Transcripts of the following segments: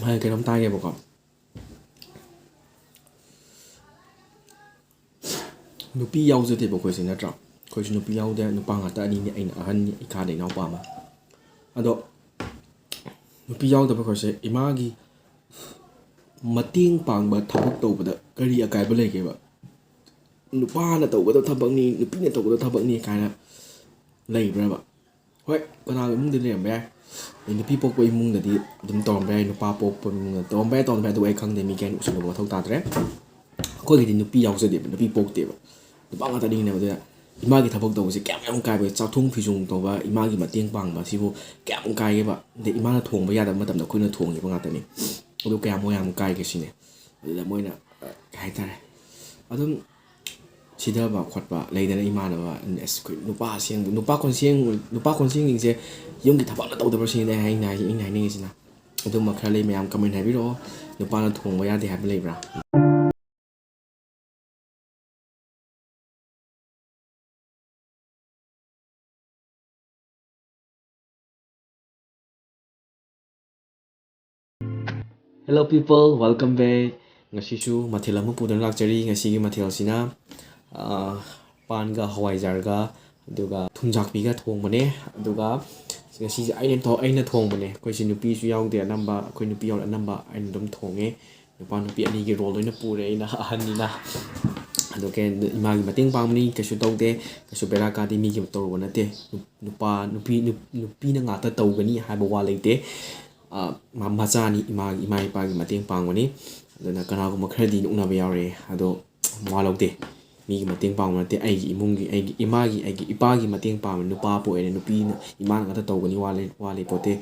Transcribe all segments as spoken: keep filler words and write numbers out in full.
ꯍꯥꯏ, ꯀꯩꯅꯣꯝꯇ ꯍꯥꯏꯒꯦꯕꯀꯣ꯫ ꯅꯨꯄꯤ ꯌꯥꯎꯖꯗꯦꯕ ꯑꯩꯈꯣꯏꯁꯦ, ꯅꯠꯇ꯭ꯔꯥ? ꯑꯩꯈꯣꯏꯁꯨ ꯅꯨꯄꯤ ꯌꯥꯎꯗꯦ, ꯅꯨꯄꯥ ꯉꯥꯛꯇ ꯑꯅꯤꯅꯤ, ꯑꯩꯅ ꯑꯍꯟꯅꯤ, ꯏꯈꯥꯗ ꯏꯅꯥꯎꯄꯥ ꯑꯃ꯫ ꯑꯗꯣ ꯅꯨꯄꯤ ꯌꯥꯎꯗꯕ ꯑꯩꯈꯣꯏꯁꯦ ꯏꯃꯥꯒꯤ ꯃꯇꯦꯡ ꯄꯥꯡꯕ ꯊꯕꯛ ꯇꯧꯕꯗ ꯀꯔꯤ ꯑꯀꯥꯏꯕ ꯂꯩꯒꯦꯕ? ꯅꯨꯄꯥꯅ ꯇꯧꯒꯗꯕ ꯊꯕꯛꯅꯤ, ꯅꯨꯄꯤꯅ ꯇꯧꯒꯗꯕ ꯊꯕꯛꯅꯤ ꯀꯥꯏꯅ ꯂꯩꯕ꯭ꯔꯕ? ꯍꯣꯏ, ꯀꯅꯥꯒꯤ ꯏꯃꯨꯡꯗ ꯂꯩꯔꯝꯕ ꯌꯥꯏ꯫ ꯑꯗꯩ ꯅꯨꯄꯤ ꯄꯣꯛꯄ ꯏꯃꯨꯡꯗꯗꯤ ꯑꯗꯨꯝ ꯇꯧꯔꯝꯕ ꯌꯥꯏ, ꯅꯨꯄꯥ ꯄꯣꯛꯄ ꯏꯃꯨꯡꯗ ꯇꯧꯔꯝꯕ ꯌꯥꯏ, ꯇꯧꯔꯝꯕ ꯌꯥꯏ, ꯑꯗꯨ ꯑꯩ ꯈꯪꯗꯦ, ꯃꯤ ꯀꯩꯅ ꯎꯁꯤꯜꯂꯨꯕ ꯃꯊꯧ ꯇꯥꯗ꯭ꯔꯦ꯫ ꯑꯩꯈꯣꯏꯒꯤꯗꯤ ꯅꯨꯄꯤ ꯌꯥꯎꯖꯗꯦꯕ, ꯅꯨꯄꯤ ꯄꯣꯛꯇꯦꯕ, ꯅꯨꯄꯥ ꯉꯥꯛꯇꯅꯤꯅꯦꯕ꯫ ꯑꯗꯨꯅ ꯏꯃꯥꯒꯤ ꯊꯕꯛ ꯇꯧꯕꯁꯦ ꯀꯌꯥꯝ ꯌꯥꯝ ꯀꯥꯏꯕ, ꯆꯥꯛꯊꯣꯡ ꯐꯤꯁꯣꯡ ꯇꯧꯕ, ꯏꯃꯥꯒꯤ ꯃꯇꯦꯡ ꯄꯥꯡꯕ ꯑꯁꯤꯕꯨ ꯀꯌꯥꯝ ꯀꯥꯏꯒꯦꯕ? ꯑꯗꯩ ꯏꯃꯥꯅ ꯊꯣꯡꯕ ꯌꯥꯗꯕ ꯃꯇꯝꯗ ꯑꯩꯈꯣꯏꯅ ꯊꯣꯡꯉꯤꯕ ꯉꯥꯛꯇꯅꯤ꯫ ꯑꯗꯨ ꯀꯌꯥꯃꯨꯛ ꯌꯥꯝ ꯀꯥꯏꯒꯦ ꯁꯤꯅꯦ꯫ ꯑꯗꯨꯗ ꯃꯣꯏꯅ, ꯑ, ꯀꯩ ꯍꯥꯏꯇꯥꯔꯦ, ꯑꯗꯨꯝ ꯁꯤꯊꯕ ꯈꯣꯠꯄ ꯂꯩꯗꯅ, ꯏꯃꯥꯟꯅꯕ, ꯑꯁ, ꯑꯩꯈꯣꯏ ꯅꯨꯄꯥ ꯑꯁꯦꯡꯕ, ꯅꯨꯄꯥ ꯈꯣꯟꯁꯦꯡ-, ꯅꯨꯄꯥ ꯈꯣꯟꯁꯦꯡꯁꯤꯡꯁꯦ ꯌꯨꯝꯒꯤ ꯊꯕꯛ ꯑꯝꯇ ꯇꯧꯗꯕ꯭ꯔꯥ ꯁꯤꯅꯤꯗ ꯑꯩꯅ ꯍꯥꯏ-, ꯑꯩꯅ ꯍꯥꯏꯅꯤꯡꯉꯤꯁꯤꯅ꯫ ꯑꯗꯨꯝꯕ ꯈꯔ ꯂꯩ, ꯃꯌꯥꯝ comment ꯍꯥꯏꯕꯤꯔꯛꯑꯣ, ꯅꯨꯄꯥꯅ ꯊꯣꯡꯕ ꯌꯥꯗꯦ ꯍꯥꯏꯕ ꯂꯩꯕ꯭ꯔꯥ? Hello people, welcome back. ꯉꯁꯤꯁꯨ ꯃꯊꯦꯜ ꯑꯃ ꯄꯨꯗꯨꯅ ꯂꯥꯛꯆꯔꯤ꯫ ꯉꯁꯤꯒꯤ ꯃꯊꯦꯜꯁꯤꯅ, ꯑꯥ, ꯄꯥꯟꯒ ꯍꯋꯥꯏꯖꯥꯔꯒ ꯑꯗꯨꯒ ꯊꯨꯝꯖꯥꯛꯄꯤꯒ ꯊꯣꯡꯕꯅꯦ꯫ ꯑꯗꯨꯒ ꯉꯁꯤꯁꯦ ꯑꯩꯅ ꯊꯣ-, ꯑꯩꯅ ꯊꯣꯡꯕꯅꯦ꯫ ꯑꯩꯈꯣꯏꯁꯦ ꯅꯨꯄꯤꯁꯨ ꯌꯥꯎꯗꯦ ꯑꯅꯝꯕ, ꯑꯩꯈꯣꯏ ꯅꯨꯄꯤ ꯌꯥꯎꯗꯦ ꯑꯅꯝꯕ ꯑꯩꯅ ꯑꯗꯨꯝ ꯊꯣꯡꯉꯦ꯫ ꯅꯨꯄꯥ ꯅꯨꯄꯤ ꯑꯅꯤꯒꯤ role ꯂꯣꯏꯅ ꯄꯨꯔꯦ ꯑꯩꯅ, ꯑꯍꯟꯅꯤꯅ꯫ ꯑꯗꯣ ꯀꯩ ꯍꯥꯏꯅꯤ, ꯏꯃꯥꯒꯤ ꯃꯇꯦꯡ ꯄꯥꯡꯕꯅꯤ, ꯀꯩꯁꯨ ꯇꯧꯗꯦ, ꯀꯩꯁꯨ ꯕꯦꯔꯥ ꯀꯥꯗꯦ, ꯃꯤꯒꯤ ꯇꯧꯔꯨꯕ ꯅꯠꯇꯦ꯫ ꯅꯨ-, ꯅꯨꯄꯥ, ꯅꯨꯄꯤ, ꯅꯨ-, ꯅꯨꯄꯤꯅ ꯉꯥꯛꯇ ꯇꯧꯒꯅꯤ ꯍꯥꯏꯕ ꯋꯥ ꯂꯩꯇꯦ꯫ ꯑ, ꯃ-, ꯃꯆꯥꯅꯤ, ꯏꯃꯥꯒꯤ, ꯏꯃꯥ ꯏꯄꯥꯒꯤ ꯃꯇꯦꯡ ꯄꯥꯡꯕꯅꯤ꯫ ꯑꯗꯨꯅ ꯀꯅꯥꯒꯨꯝꯕ ꯈꯔꯗꯤ ꯅꯣꯛꯅꯕ ꯌꯥꯎꯔꯛꯑꯦ, ꯑꯗꯣ ꯃꯋꯥ ꯂꯧꯗꯦ꯫ ꯃꯤꯒꯤ ꯃꯇꯦꯡ ꯄꯥꯡꯕ ꯅꯠꯇꯦ, ꯑꯩꯒꯤ ꯏꯃꯨꯡꯒꯤ, ꯑꯩꯒꯤ ꯏꯃꯥꯒꯤ, ꯑꯩꯒꯤ ꯏꯄꯥꯒꯤ ꯃꯇꯦꯡ ꯄꯥꯡꯕ꯫ ꯅꯨꯄꯥ ꯄꯣꯛꯑꯦꯅ ꯅꯨꯄꯤꯅ, ꯏꯃꯥꯅ ꯉꯥꯛꯇ ꯇꯧꯒꯅꯤ ꯋꯥ ꯂꯩ-, ꯋꯥ ꯂꯩꯄꯣꯠꯇꯦ꯫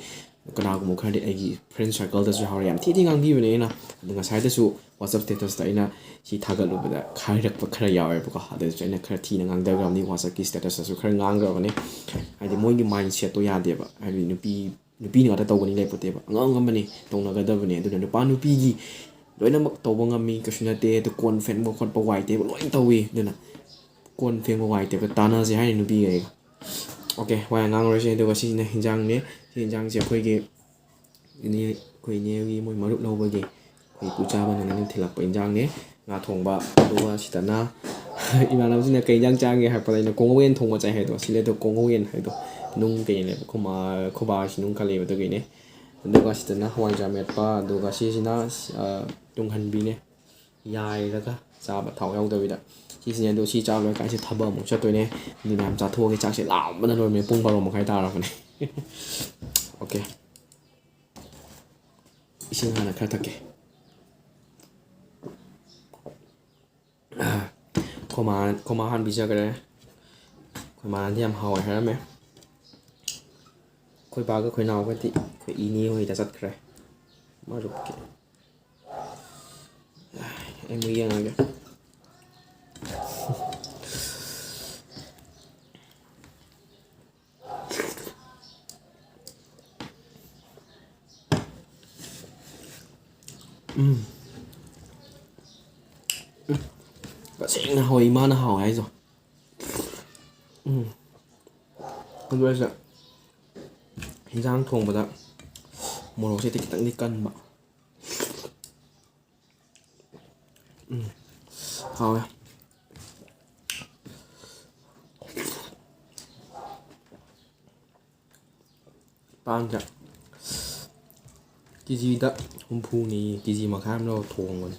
ꯀꯅꯥꯒꯨꯝꯕ ꯈꯔꯗꯤ ꯑꯩꯒꯤ friend circleꯗꯁꯨ ꯌꯥꯎꯔꯦ, ꯌꯥꯝ ꯊꯤ ꯊꯤ ꯉꯥꯡꯕꯤꯕꯅꯦ꯫ ꯑꯩꯅ ꯑꯗꯣ ꯉꯁꯥꯏꯗꯁꯨ WhatsApp statusꯇ ꯑꯩꯅ ꯁꯤ ꯊꯥꯒꯠꯂꯨꯕꯗ ꯍꯥꯏꯔꯛꯄ ꯈꯔ ꯌꯥꯎꯋꯦꯕꯀꯣ, ꯑꯗꯨꯁꯨ ꯑꯩꯅ ꯈꯔ ꯊꯤꯅ ꯉꯥꯡꯊꯈ꯭ꯔꯕꯅꯤ, WhatsAppꯀꯤ statusꯇꯁꯨ ꯈꯔ ꯉꯥꯡꯈ꯭ꯔꯕꯅꯤ꯫ ꯍꯥꯏꯗꯤ ꯃꯣꯏꯒꯤ mindsetꯇꯣ ꯌꯥꯗꯦꯕ, ꯍꯥꯏꯕꯗꯤ ꯅꯨꯄꯤ, ꯅꯨꯄꯤꯅ ꯉꯥꯛꯇ ꯇꯧꯒꯅꯤ ꯂꯩꯄꯣꯠꯇꯦꯕ, ꯑꯉꯝ ꯑꯉꯝꯕꯅꯤ ꯇꯧꯅꯒꯗꯕꯅꯤ꯫ ꯑꯗꯨꯅ ꯅꯨꯄꯥ ꯅꯨꯄꯤꯒꯤ ꯂꯣꯏꯅꯃꯛ ꯇꯧꯕ ꯉꯝꯃꯤ, ꯀꯩꯁꯨ ꯅꯠꯇꯦ꯫ ꯑꯗꯨ ꯀꯣꯟ ꯐꯦꯡꯕ ꯈꯣꯠꯄ, ꯋꯥꯏ ꯇꯩꯕ ꯂꯣꯏ ꯇꯧꯏ꯫ ꯑꯗꯨꯅ ꯀꯣꯟ ꯐꯦꯡꯕ, ꯋꯥꯏ ꯇꯩꯕ ꯇꯥꯟꯅꯁꯦ ꯍꯥꯏꯅꯤ ꯅꯨꯄꯤꯒ ꯑꯩꯒ꯫ Okay, ꯋꯥ ꯌꯥꯝ ꯉꯥꯡꯉꯔꯣꯏꯁꯦ꯫ ꯑꯗꯨꯒ ꯁꯤꯁꯤꯅ ꯍꯤꯟꯖꯥꯡꯅꯦ꯫ ꯁꯤ ꯍꯤꯟꯖꯥꯡꯁꯦ ꯑꯩꯈꯣꯏꯒꯤ ꯏꯅꯦ, ꯑꯩꯈꯣꯏ ꯏꯅꯦꯒꯤ ꯃꯣꯏ ꯃꯔꯨꯞ ꯂꯧꯕꯒꯤ ꯑꯩꯈꯣꯏ ꯏꯄꯨ ꯆꯥꯕꯅ ꯉꯥꯅꯨ ꯊꯤꯜꯂꯛꯄ ꯏꯟꯖꯥꯡꯅꯦ, ꯉꯥ ꯊꯣꯡꯕ꯫ ꯑꯗꯨꯒ ꯁꯤꯗꯅ ꯏꯃꯥꯟꯅꯕꯁꯤꯡꯅ "ꯀꯩ ꯏꯟꯖꯥꯡ ꯆꯥꯒꯦ?" ꯍꯥꯏꯔꯛꯄꯗ ꯑꯩꯅ "ꯀꯣꯡꯒꯧ ꯌꯦꯟ ꯊꯣꯡꯕ ꯆꯥꯏ" ꯍꯥꯏꯗꯣ, ꯁꯤ ꯂꯩꯗꯣ ꯀꯣꯡꯒꯧ ꯌꯦꯟ ꯍꯥꯏꯗꯣ ꯅꯨꯡ ꯀꯩꯅꯦꯕ, ꯑꯩꯈꯣꯏ ꯃꯥ-, ꯑꯩꯈꯣꯏ ꯕꯥꯁꯤ ꯅꯨꯡ ꯀꯜꯂꯦꯕ, ꯑꯗꯨꯒꯤꯅꯦ꯫ ꯑꯗꯨꯒ ꯁꯤꯗꯅ ꯍꯋꯥꯏꯖꯥꯔ ꯃꯦꯠꯄ, ꯑꯗꯨꯒ ꯁꯤꯁꯤꯅ, ꯑ, ꯇꯨꯡꯍꯟꯕꯤꯅꯦ꯫ ꯌꯥꯏꯔꯒ ꯆꯥꯕ, ꯊꯥꯎ ꯌꯥꯎꯗꯕꯤꯗ꯫ ꯁꯤꯁꯤꯅꯦ꯫ ꯑꯗꯣ ꯁꯤ ꯆꯥ ꯂꯣꯏꯔꯀꯥꯟꯁꯤꯗ ꯊꯕꯛ ꯑꯃꯨꯛ ꯆꯠꯇꯣꯏꯅꯦ꯫ ꯑꯗꯨ ꯃꯌꯥꯝ ꯆꯥꯊꯣꯛꯑꯒꯦ꯫ ꯆꯥꯛꯁꯦ ꯂꯥꯝꯕꯅ ꯂꯣꯏꯔꯦ꯫ ꯄꯨꯡ ꯕꯥꯔꯣ ꯃꯈꯥꯏ ꯇꯥꯔꯕꯅꯦ꯫ ꯑꯣꯀꯦ꯫ ꯏꯁꯤꯡ ꯍꯥꯟꯅ ꯈꯔ ꯊꯛꯀꯦ꯫ ꯑꯩꯈꯣꯏ ꯃꯥ, ꯑꯩꯈꯣꯏ ꯃꯥ ꯍꯥꯟꯅ ꯄꯤꯖꯈ꯭ꯔꯦ꯫ ꯑꯩꯈꯣꯏ ꯃꯥꯅꯗꯤ ꯌꯥꯝ ꯍꯥꯎꯋꯦ ꯍꯥꯏꯔꯝꯃꯦ꯫ ꯑꯩꯈꯣꯏ ꯕꯥꯒ ꯑꯩꯈꯣꯏ ꯏꯅꯥꯎꯒꯗꯤ ꯑꯩꯈꯣꯏ ꯏꯅꯦ ꯍꯣꯏꯗ ꯆꯠꯈ꯭ꯔꯦ꯫ ꯃꯔꯨꯞꯀꯤ꯫ ꯑꯩ ꯑꯃꯨꯛ ꯌꯦꯡꯉꯒꯦ꯫ ꯎꯝ꯫ ꯎꯝ꯫ ꯇꯁꯦꯡꯅ ꯍꯥꯎꯋꯦ, ꯏꯃꯥꯅ ꯍꯥꯎꯋꯦ ꯍꯥꯏꯗꯣ꯫ ꯎꯝ꯫ ꯑꯗꯨ ꯑꯩꯁꯦ ꯍꯤꯟꯖꯥꯡ ꯊꯣꯡꯕꯗ ꯃꯣꯔꯣꯛꯁꯦ ꯈꯤꯇꯪꯗꯤ ꯀꯟꯕ꯫ ꯎꯝ꯫ ꯍꯥꯎꯋꯦ꯫ ꯄꯥꯟꯁꯦ ꯀꯦꯖꯤꯗ ꯍꯨꯝꯐꯨꯅꯦꯌꯦ, ꯀꯦꯖꯤ ꯃꯈꯥꯏ ꯑꯃ ꯂꯧꯔ ꯊꯣꯡꯕꯅꯤ꯫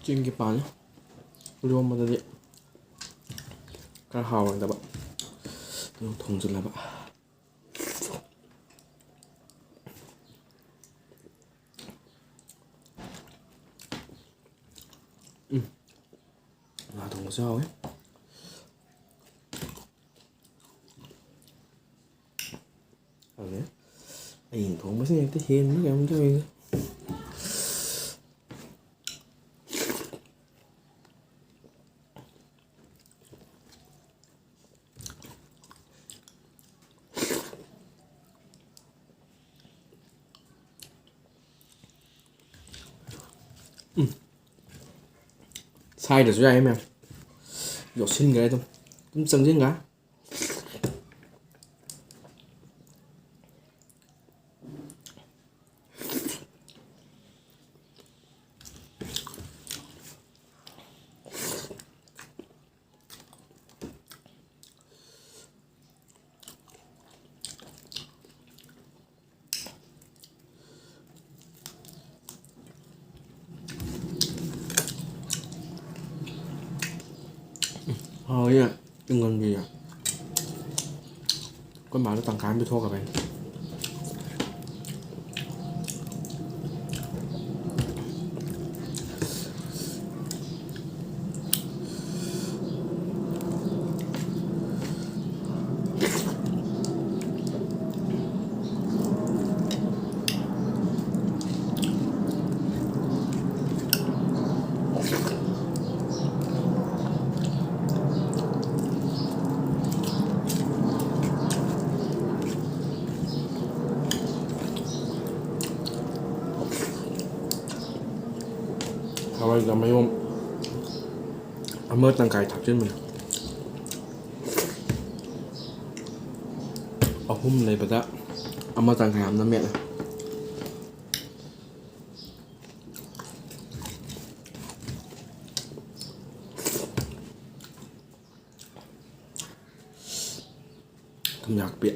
ꯆꯤꯡꯒꯤ ꯄꯥꯟ ꯏꯔꯣꯝꯕꯗꯗꯤ ꯈꯔ ꯍꯥꯎꯔꯣꯏꯗꯕ, ꯑꯗꯨ ꯊꯣꯡꯖꯤꯜꯂꯕ꯫ ꯎꯝ꯫ ꯉꯥ ꯊꯣꯡꯕꯁꯨ ꯍꯥꯎꯋꯦ꯫ ꯑꯗꯨꯅꯦ ꯑꯩꯅ ꯊꯣꯡꯕꯁꯤꯅ ꯍꯦꯛꯇ ꯍꯦꯟꯕ ꯀꯩꯅꯣꯝ ꯇꯧꯋꯤꯗ꯫ ꯎꯝ꯫ ꯁꯥꯏꯗ꯭ꯔꯁꯨ ꯌꯥꯏꯌꯦ ꯃꯌꯥꯝ꯫ ꯌꯣꯠꯁꯤꯟꯈ꯭ꯔꯦ ꯑꯗꯨꯝ꯫ ꯑꯗꯨꯝ ꯆꯪꯁꯤꯟꯈ꯭ꯔꯦ꯫ ꯍꯥꯎꯋꯦ, ꯇꯨꯡꯍꯟꯕꯤꯁꯦ꯫ ꯑꯩꯈꯣꯏ ꯃꯥꯗ ꯇꯪꯈꯥꯏ ꯑꯃ ꯄꯤꯊꯣꯛꯈ꯭ꯔꯕꯅꯤ꯫ ꯍꯋꯥꯏꯖꯥꯔ ꯃꯌꯨꯝ ꯑꯃ ꯇꯪꯈꯥꯏ ꯊꯥꯛꯆꯤꯟꯕꯅꯦ꯫ ꯑꯍꯨꯝ ꯂꯩꯕꯗ ꯑꯃ ꯇꯪꯈꯥꯏ ꯑꯃꯅ ꯃꯦꯠꯂꯦ꯫ ꯊꯨꯝꯌꯥꯛꯄꯤ꯫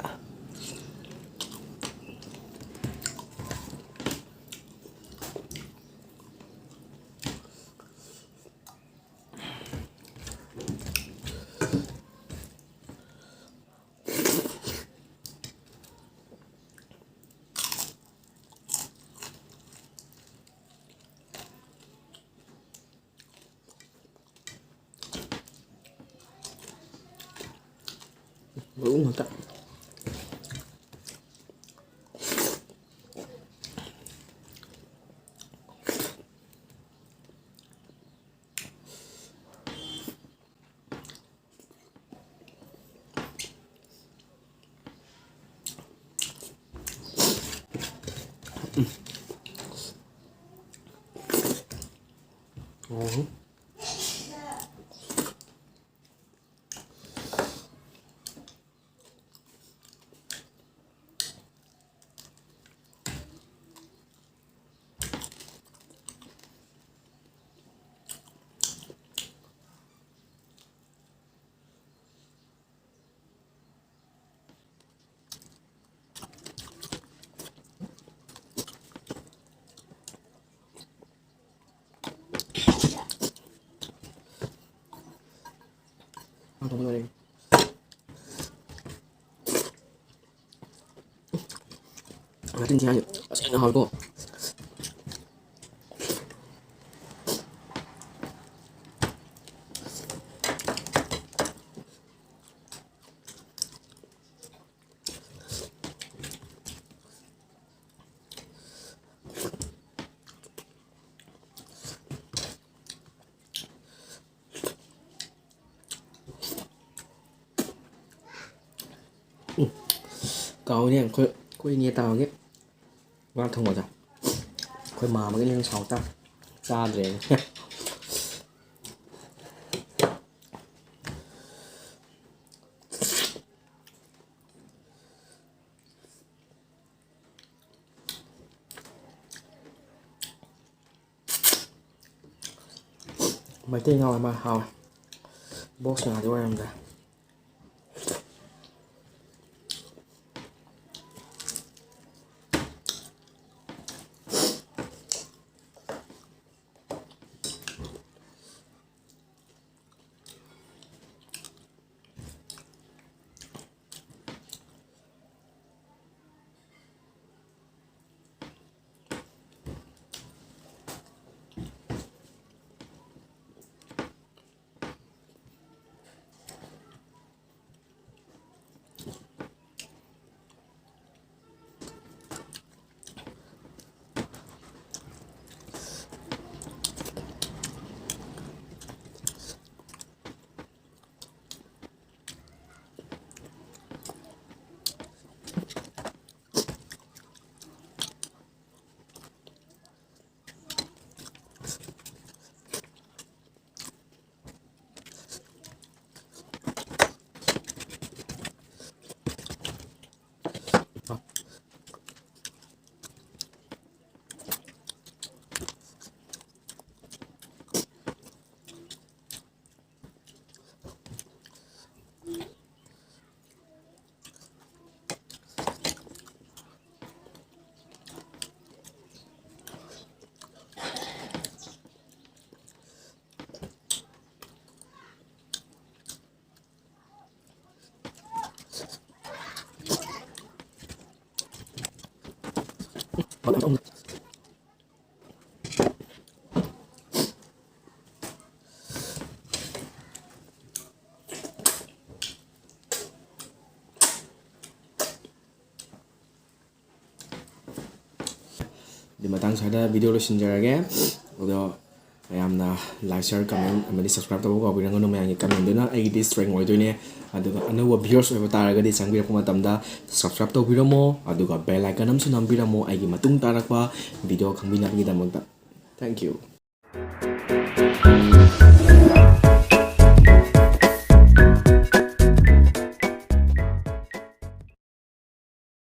ꯃꯔꯨ ꯉꯥꯛꯇ꯫ ꯎꯝ꯫ ꯂꯣꯏꯔꯦ꯫ ꯉꯥꯇꯤꯟ ꯊꯤ ꯍꯥꯏꯁꯦ ꯇꯁꯦꯡꯅ ꯍꯥꯎꯏꯀꯣ꯫ ꯎꯝ꯫ ꯀꯥꯎꯏꯅꯦ, ꯑꯩꯈꯣꯏ, ꯑꯩꯈꯣꯏ ꯏꯅꯦ ꯇꯥꯕꯒꯤ ꯉꯥ ꯊꯣꯡꯕꯗꯣ꯫ ꯑꯩꯈꯣꯏ ꯃꯥꯝꯃꯒꯤ ꯅꯪ ꯁꯥꯎ ꯇꯥ-, ꯆꯥꯗ꯭ꯔꯦꯅꯦ꯫ ꯃꯩꯇꯩ ꯉꯥ ꯑꯣꯏꯔ ꯃꯥꯜꯂꯦ, ꯍꯥꯎꯋꯦ꯫ ꯕꯣꯛꯁ ꯉꯥꯗꯤ ꯑꯣꯏꯔꯝꯗ꯭ꯔꯦ꯫ ꯑꯗꯨ ꯃꯇꯥꯡ ꯁ꯭ꯋꯥꯏꯗ video ꯂꯣꯏꯁꯤꯟꯖꯔꯒꯦ꯫ ꯑꯗꯣ ꯃꯌꯥꯝꯅ like, share, comment ꯑꯃꯗꯤ subscribe ꯇꯧꯕ ꯀꯥꯎꯕꯤꯔꯝꯒꯅꯨ꯫ ꯃꯌꯥꯝꯒꯤ commentꯗꯨꯅ ꯑꯩꯒꯤꯗꯤ strength ꯑꯣꯏꯗꯣꯏꯅꯦ꯫ ꯑꯗꯨꯒ ꯑꯅꯧꯕ viewers ꯑꯣꯏꯕ ꯇꯥꯔꯒꯗꯤ ꯆꯪꯕꯤꯔꯛꯄ ꯃꯇꯝꯗ subscribe ꯇꯧꯕꯤꯔꯝꯃꯣ, ꯑꯗꯨꯒ bell icon ꯑꯃꯁꯨ ꯅꯝꯕꯤꯔꯝꯃꯣ꯫ ꯑꯩꯒꯤ ꯃꯇꯨꯡ ꯇꯥꯔꯛꯄ video ꯈꯪꯕꯤꯅꯕꯒꯤꯗꯃꯛꯇ꯫ Thank you꯫